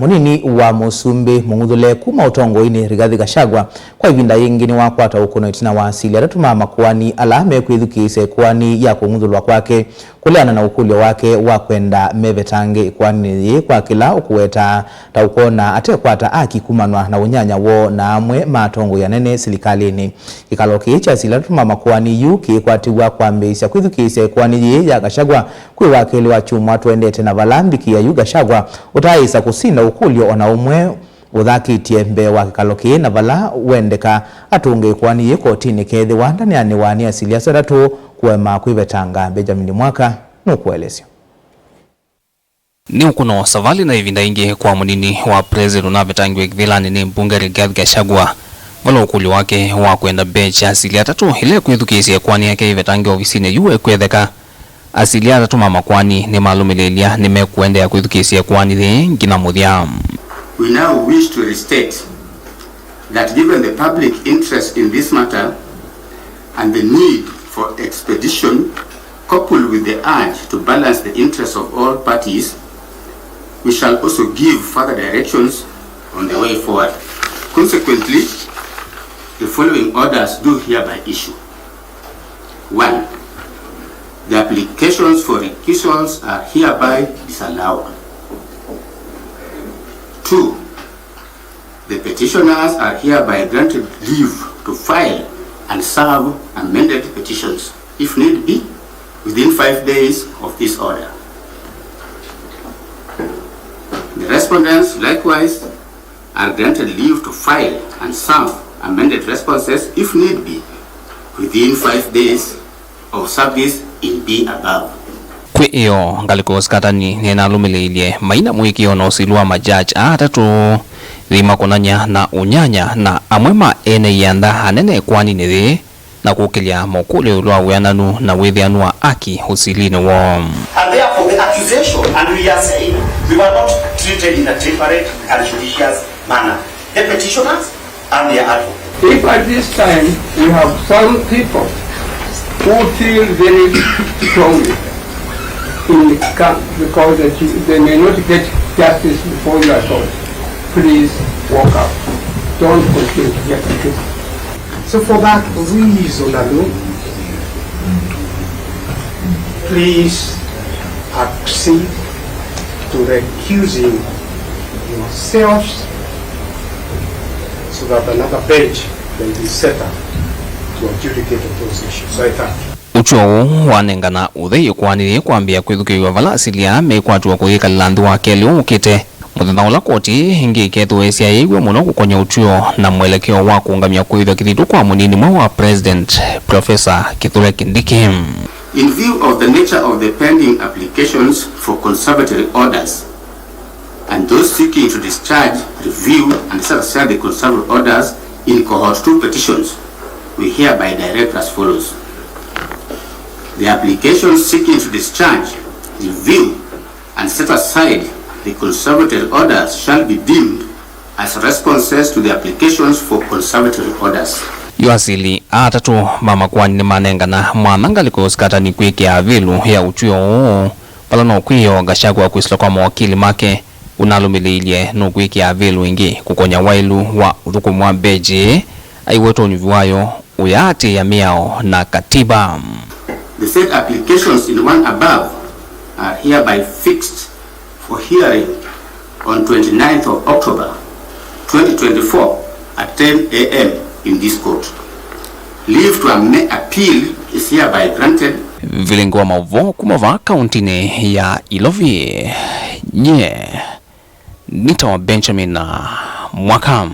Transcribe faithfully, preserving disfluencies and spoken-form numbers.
Mũnini wa mũsumbĩ mũng'uthũle kuma ũtongoinĩ, Rigathi Gachagua, kwa ĩvinda yĩngĩ nĩwakwata ũkũno ĩtina wa asili atatũ ma makoani ala mekwĩthukĩĩsya ĩkoani ya kũng'uthũlwa kwake, kũleana na ũkũlyo wake wa kwenda mevetange ĩkoaninĩ yĩĩ kwa kĩla ũkũwetaa ta ũkwona atekwata aki kumanwa na ũnyanya woo na amwe ma atongoi anene silikalĩnĩ. Kĩkalo kĩĩ kya asili atatũ ma makoani yu kĩĩkwatĩw'a kwambĩĩsya kwĩthukĩĩsya ĩkoani yĩĩ ya Gachagua kwĩ wakelĩ wa kyumwa tũendete, na vala mbikĩa yu Gachagua ũtaaĩsa kũsinda ũkũlyo o na ũmwe ũthakĩtye mbee wa kĩkalo kĩĩ, na vala wendeka atũnge ĩkoani yĩĩ kotinĩ kethĩwa ndaneanĩwa nĩ asili asu atatũ kũema kwĩvetanga. Benjamin Mwaka nũkũelesya. Nĩ ũkũno savalĩ na ĩvinda ĩngĩ kwa mũnini wa president ũnavetangiwe kĩvĩlanĩ nĩ mbunge Rigathi Gachagua, vala ũkũlyo wake wa kwenda bench ya asili atatũ ĩla ĩkwĩthukĩĩsya ĩkoani yake ĩvetange ovisinĩ yu ĩkwetheka. Asili atatũ ma makoani nĩmalũmĩlĩĩlya nĩmekũendeea kwĩthukĩĩsya ĩkoani yĩĩ nginya mũthya. We now wish to restate that given the public interest in this matter and the need for expedition, coupled with the urge to balance the interests of all parties, we shall also give further directions on the way forward. Consequently, the following orders do hereby issue. One, the applications for recusals are hereby disallowed. Two, the petitioners are hereby granted leave to file and serve amended petitions, if need be, within five days of this order. The respondents, likewise, are granted leave to file and serve amended responses, if need be, within five days of service in B above. Kwĩ ĩyo, ngalĩko ya ũsikatani nĩnalũmĩlĩilye maina mũĩkĩĩo na ũsili wa majaji aa atatũ yĩima kũnany'a na ũnyanya na amwe ma ene ianda anene ĩkoaninĩ yĩĩ, na kũkĩlya mokũlyo ĩũlũ wa wĩananu na wĩthĩanu wa aki ũsilinĩ woo. And therefore the accusation, and we are saying we were not treated in a temperate and judicious manner. The petitioners and their advocates. If at this time we have some people who feel very strongly in the camp because that you, they may not get justice before your court, please walk out. Don't continue to get the case. So for that reason alone, please accede to recusing yourselves so that another bench may be set up to adjudicate on those issues. I thank you. Ũtw'o ũũ wanengana ũthei ĩkoani yĩĩ kwambĩĩa kwĩthukĩĩw'a vala asili aa mekwatĩwa kũyĩkalĩla nthĩ wa kelĩ ũũ ũkĩte. Mũthenya ũla koti ĩngĩ ĩkethĩwa ĩsyaĩĩw'e mũno kũkony'a ũtw'o na mwelekeo wa kũũngamya kũĩthw'a kĩthitũ kwa mũnini mweũ wa President, Professor Kithure Kindiki. In view of the nature of the pending applications for conservatory orders and those seeking to discharge, review, and set aside the conservatory orders in cohort two petitions, we hereby direct as follows. The applications seeking to discharge, review, and set aside the conservatory orders shall be deemed as responses to the applications for conservatory orders. Yu asili aa atatũ ma makoani nĩmanengana mwanya ngalĩko ya ũsikatani kwĩkĩa avĩlu ya ũtw'o ũũ, vala no kwĩoo Gachagua kwĩsĩla kwa mawakili make ũnalũmĩlĩilye nũkwĩkĩa avĩlu ĩngĩ kũkony'a waĩlu wa ũthũkũmi wa mbenji aiwetwa ũnyuvi wayo ũyaatĩĩa mĩao na katiba. The said applications in one above are hereby fixed for hearing on twenty-ninth of October twenty twenty-four at ten A M in this court. Leave to ame-, appeal is hereby granted. Vilingi wa maũvoo kuma vaa kauntinĩ ya Ilovi, nye nĩtawa Benjamin Mwaka.